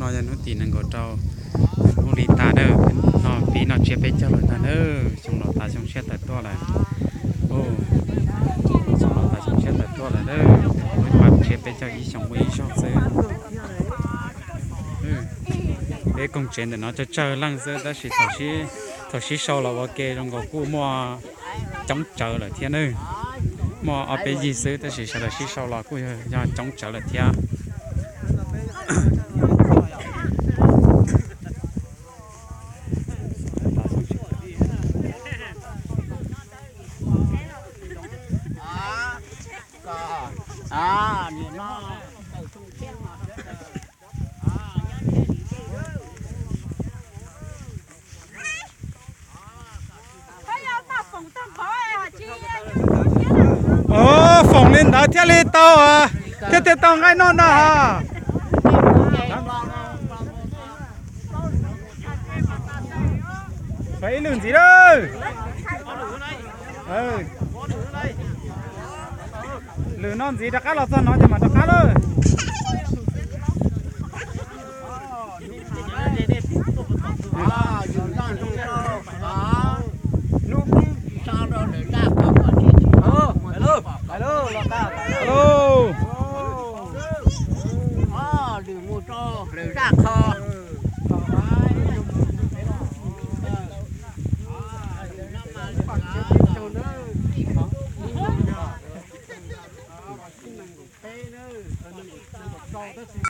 Yog hnub tim nees nkaum rau, hnub li tas na, no pib noj tsiab peb caug lawm ntag na, xyoo laus tas xyoo tshiab tawm tuaj lawm. Xyoo laus tas xyoo tshiab tawm tuaj lawm na, hnub mas tsiab peb caug ib xyoos ua ib zaug xwb. Peb koog tsev ntawm no tsawg tsawg leej xwb tab sis thaum sib sau los ua ke zoo nkaus kuj muaj coob tsawv lawm thiab na. Muaj ob peb yig xwb tab sis sawv daws sib sau los kuj yog coob tsawv lawm thiab. Foom li ntawd thiaj li tau, thiaj thiaj tau nqaij noj no. Ib lwm ntxiv lawm. Lwm no ntxiv rov qab los txog no ces mam rov qab lawm.